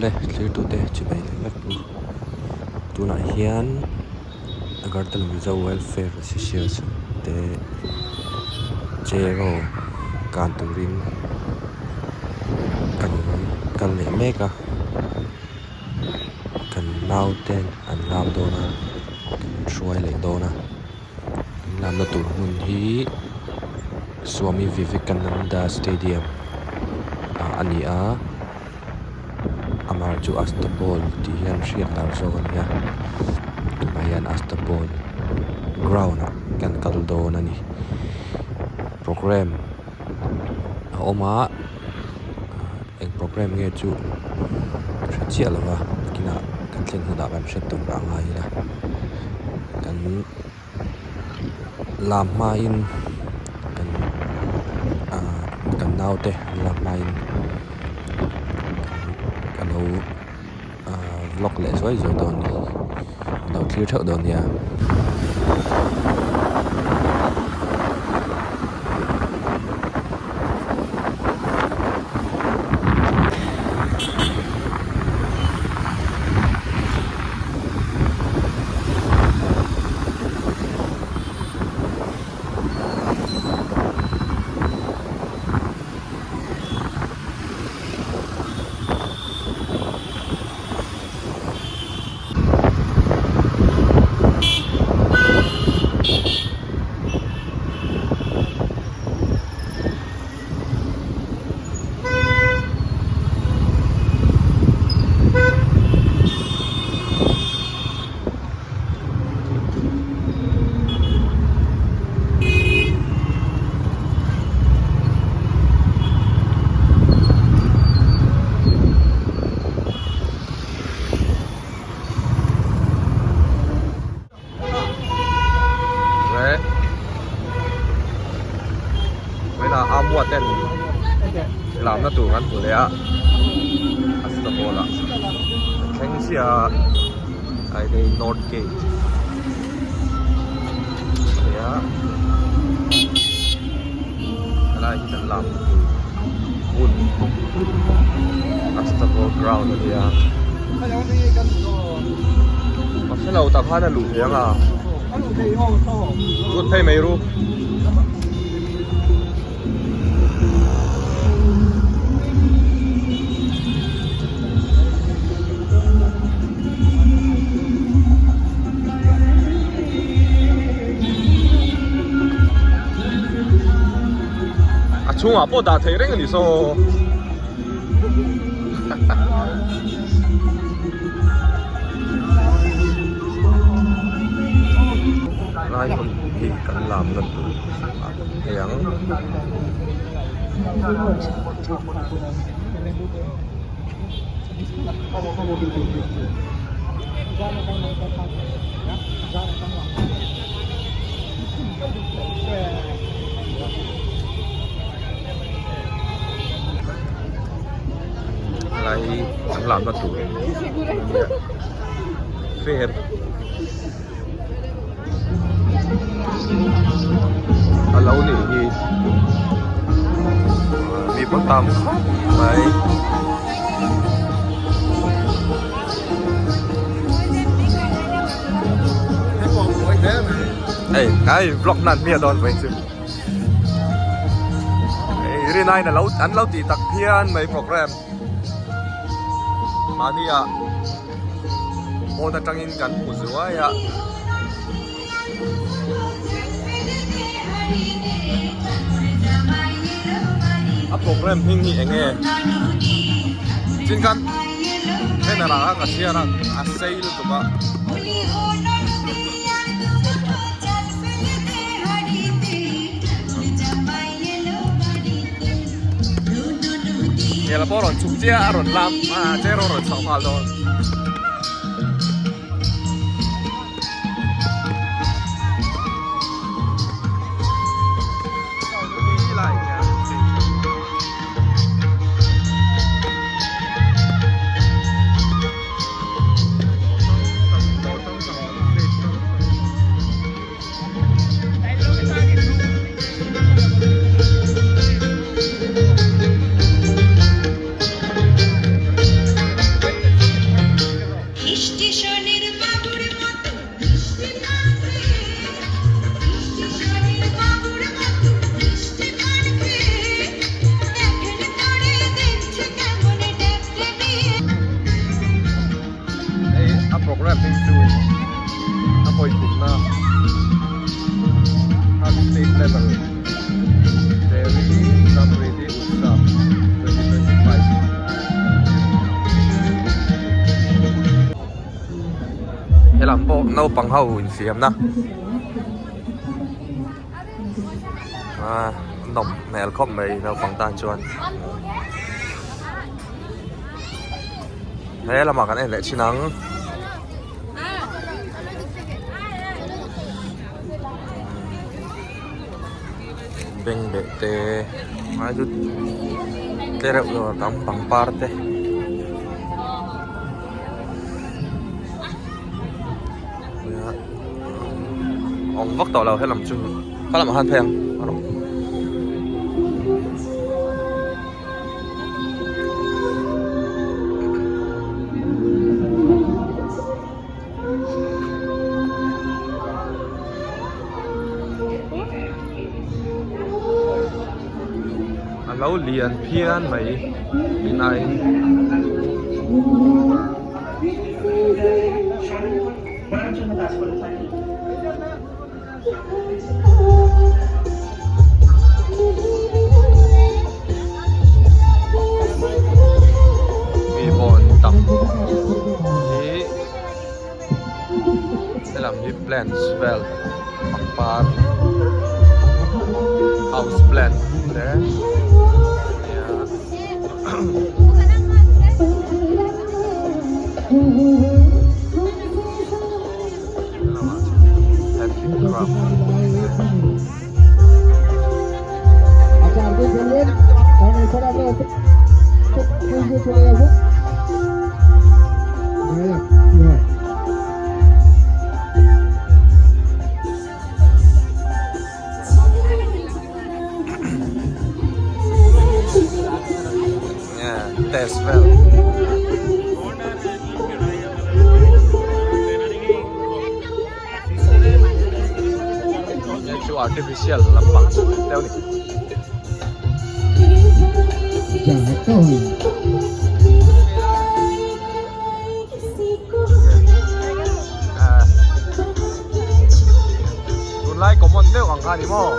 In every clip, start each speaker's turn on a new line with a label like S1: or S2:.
S1: Awle thlirtute chibai leh vek u. Tunah hian Agartala Mizo Welfare Association te cheraw kan turin kan kal leh mek a, kan naute an lam dawn a, kan hruai leh dawn a. An lamna tur hmun hi Swami Vivekananda Stadium ah a ni a amah chu Astapol tih hian hriat lar zawk a ni a tunah hian Astapol ground ah kan kal dawn a ni programme a awm a eng programme nge chu ka hre chiah lo va nakinah kan thlen hunah kan hre tur a ngai ila kan lam hmain kan ahh kan naute an lam hmain ka lo ahh vlog leh zuai zuai dawn a ni ka lo thlir theuh dawn nia. Lamna tur kan hmu leh a a stable ah a thleng chiah a Aidei north gate a ni a helai hi kan lamna tur hmun astable ground a ni a ka hrelo tak khan a luh theih ang a lut phei mai ru. A chhungah pawh dah theih reng a ni saw. Lai hmun hi kan lamna tur ah thei ang. Lai hi an lamna tur fair. A lo nih hi mi pawh tam khawp mai. Hei kai vlog nan mi a dawn vei chu hei rinai na lo an lo tih tak phian mai program mahni ah pawn atangin kan hmu zuai a. A program hming hi eng nge chin khan banner ah khan ka chhiar a a sei lutuk a. Hmel pawh a rawn chhuk chiah a a rawn lam a chair a rawn chhoh nghal dawn. Level Dairy Samriddhi Utsav 2025. Helam pawh naupang ho infiamna ah nawm hmel khawp mai naupang tan chuan he lamah kan en leh thin ang. Bengbeh te ngai chu tle reuh lo a tam pangpar te awm vak tawh lo helam chu kha lamah khan phei ang. A lo lian phian mai inaiin Mi pawh an tam hi helam hi plants vel pangpar house plant te nia. Test vel. Hei chu artificial lampang deuh a ni. Tunlai common deuh ang kha a ni maw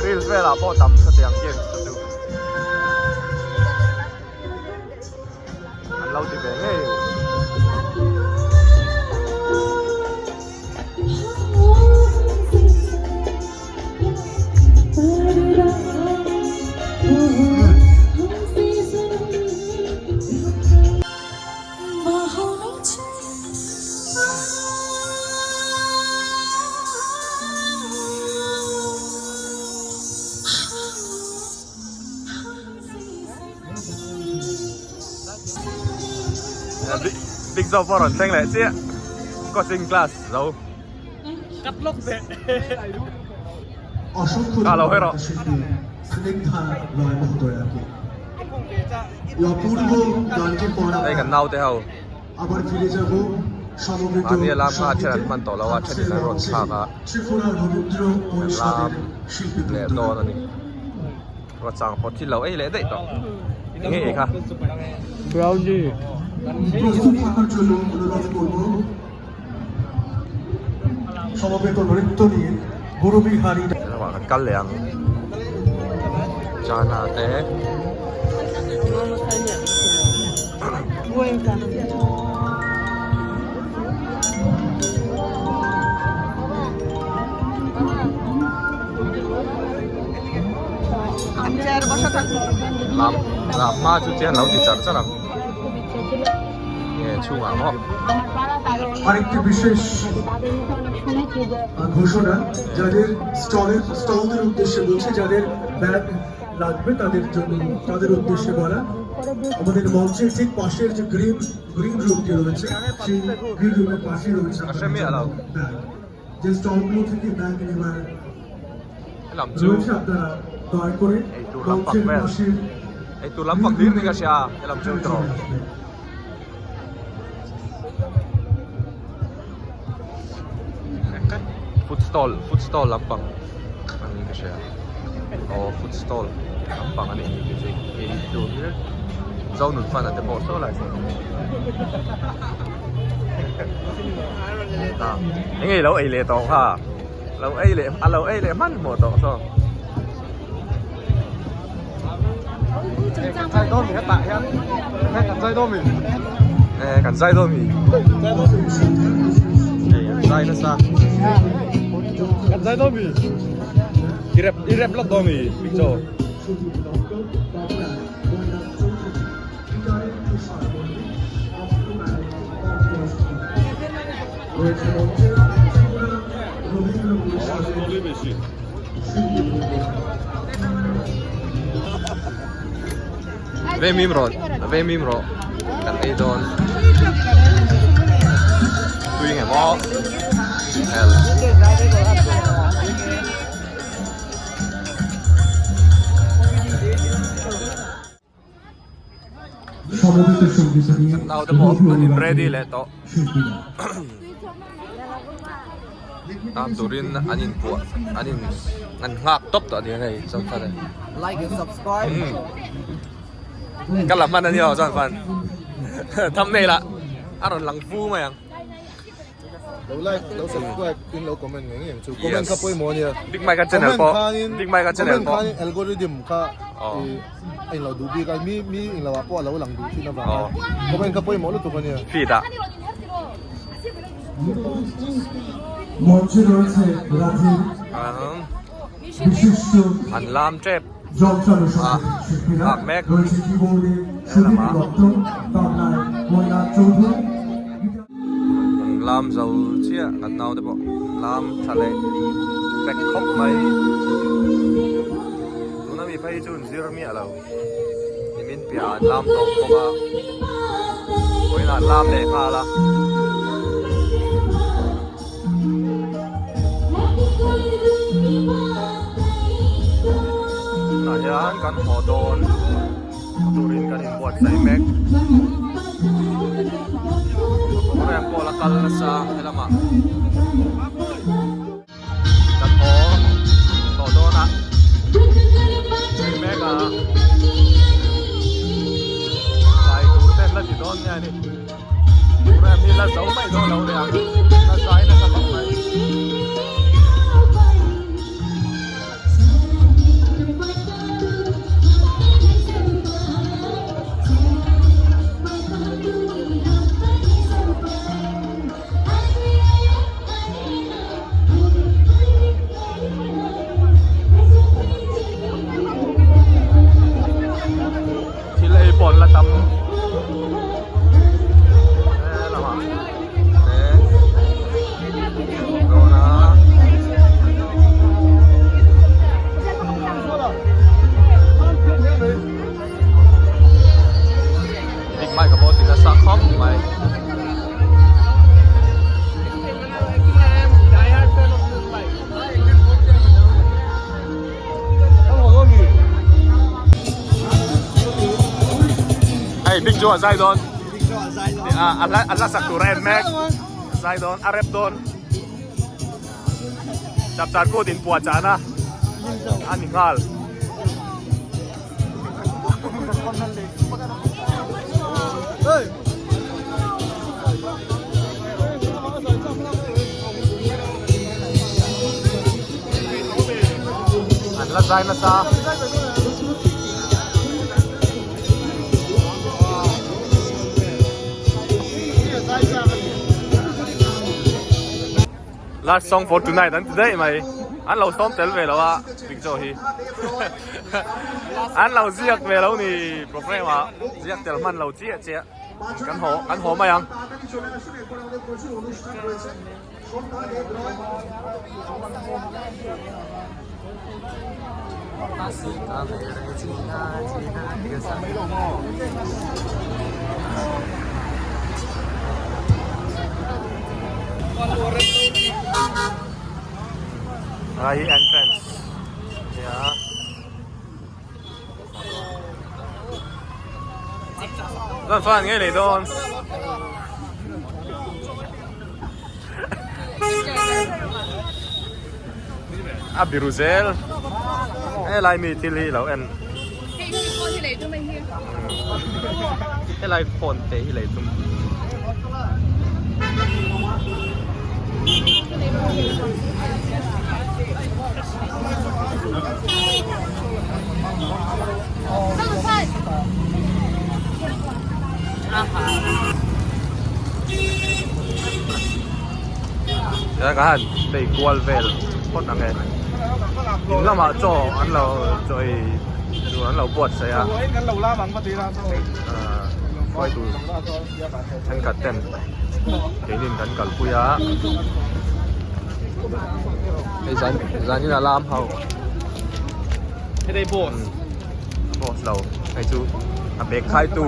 S1: reels velah pawh tam chutiang games te chu. An lo ti ve ngei a ni. Big Zo pawh rawn thleng leh chiah coaching class zo kha lo hawi rawh. Hei kan naute ho mahni a lam kha a then an hman tawh lo a then in an rawn thlak a an lam leh dawn a ni. Rachang pawh thil lo ei leh daih tawh. Eng nge ei kha?
S2: Brownie.
S1: Lamah kan kal leh ang. Chana te. Lam lam hma chu chian lo ti char char ang nge chhungah maw.
S3: আরেকটি বিশেষ ঘোষণা যাদের স্টলের স্টলদের উদ্দেশ্যে বলছি যাদের ব্যাগ লাগবে তাদের জন্য তাদের উদ্দেশ্যে বলা আমাদের মঞ্চের ঠিক পাশের যে গ্রিন গ্রিন রুমটি রয়েছে সেই গ্রিন রুমের পাশে রয়েছে ব্যাগ যে স্টলগুলো থেকে ব্যাগ নেবার
S1: Helam chu
S3: রয়েছে আপনারা দয়া করে
S1: eitur lampang
S3: মঞ্চের
S1: vel
S3: পাশের
S1: eitur lampang hlir ni ka hria helam chu tawh. Food stall food stall lampang a ni ka hria aw food stall lampang a ni eitur hlir Zonun fan a te pawh saw lai saw eng nge i lo ei leh tawh kha. Lo ei leh a lo ei leh hmanhmawh tawh saw.
S4: Kan zai dawn mi hetah hian kan zai dawn mi.
S1: Eh kan zai dawn mi. Hei an zai nasa.
S4: Kan zai dawn mi.
S1: I rep i rep lawk dawn mi Big Joe. Ve mim rawh ve mim rawh kan ei dawn tui nge maw hel Naute pawh an in ready leh tawh tan turin an in puah an in an nghak tawp tawh ania hei chuan chuan
S2: Like and subscribe.
S1: Ka la hman ania aw chuan chuan thumbnail ah a rawn lang fu mai ang.
S4: Lo like, lo subscribe in lo comment ngei ngei ang chu. Comment kha pawimawh ania.
S1: Big Mike a channel pawh. Big Mike a channel pawh.
S4: Comment khanin algorithm kha a inlo duh bik a, mi mi inlo ah pawh a lo lang duh thin avang a. Comment kha pawimawh lutuk ania.
S1: Feed ah. An lam tep a nghak mek helamah an lam zo chiah kan naute pawh lam tha leh fek khawp mai tuna mi phei chu an zir miah lo nimin piahah an lam tawp bawk a vawiinah an lam leh nghal a. Tunah hian kan haw dawn turin kan inbuatsaih mek program pawh la kal nasa helamah kan haw tawh dawn a hei mek a zai tur ten la ti dawn nge a ni. Program hi la zo mai dawn lo leh ang la zai nasa khawp mai. Thil ei pawh an la tam helamah te dawn a. Big Mike a pawh ti nasa khawp mai. Hei Big Joe a zai dawn a hla sak tur a en mek a zai dawn a rep dawn chapchar kut in puah chahna a ni nghal. An la zai nasa. Last song for tonight an ti daih mai. An lo sawm tel ve lo a Big Joe hi. An lo ziak ve lo ni program ah ziak tel hman lo chiah chiah. Kan haw kan haw mai ang. Hei hi entrance nia chuan fan ngei leh dawn. A biru zel helai mi thil hi lo en helai phone te hi lei tum. Ka han phei kual vel phawt ang e in lamah chaw an lo chaw ei tur an lo buatsaih a ahh hruaitu thenkhat ten keinin kan kalpui a hei zan zanin a lam ho boss boss lo hei chu a bag khai tu.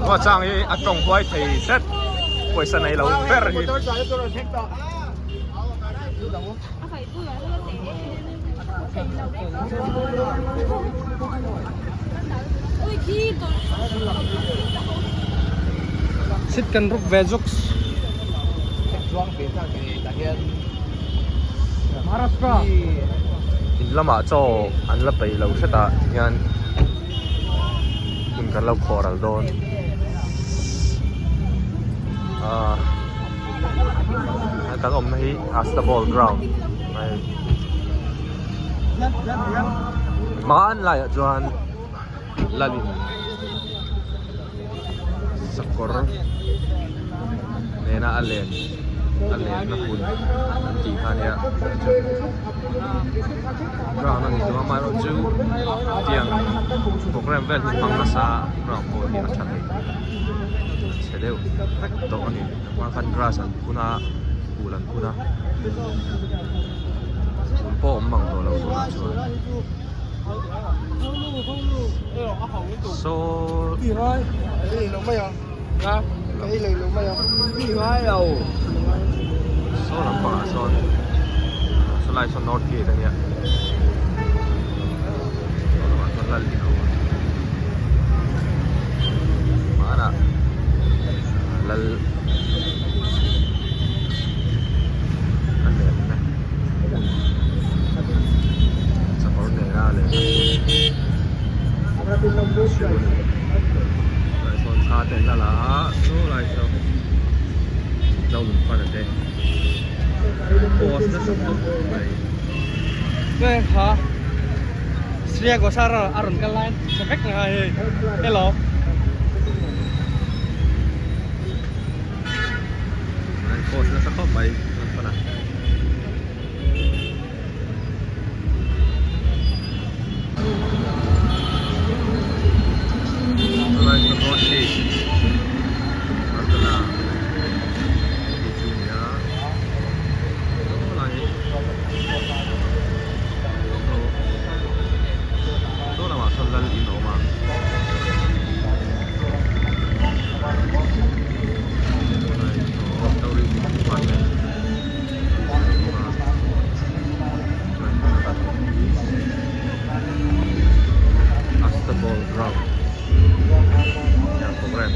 S1: Ruat chang hi a tawng huai thei zet pawisa nei lo ber hi.
S5: Sit kan ruk ve zuks.
S1: In lamah chaw an la peih lo hretah hian hun kan lo khawh ral dawn. Ahh kan awmna hi Astaball ground mai hman laiah chuan lalin sakawr nena a len a lenna hun an tih kha ania ground a ni tawh a amaherawhchu tiang programme vel hi hmang nasa ground pawh hi a tha thei. Chhe deuh vek tawh a ni hma khan grass an phun a phul an phun a phul pawh a awm mang tawh lo tunah chuan saw saw lampangah sawn sawlai sawn north gate a nia saw lamah sawn lal in a awm a. Hmanah lal a lenna hmun sakawr nena a lenna hmun chu a ni. Tunah sawn thla te an la la a saw lai saw zo lung fan a te post nasa khawp mai.
S5: Shreya Ghoshal a rawn kal lai chhe vek ang a hei hello.
S1: An post nasa khawp mai an fan a. Tunlai chu North East Agartala tih chu a ni a tunlai Saw lamah sawn lal in a awm a. Tourism department a awm a chuan tuna kan awm hi Astaball ground nia programme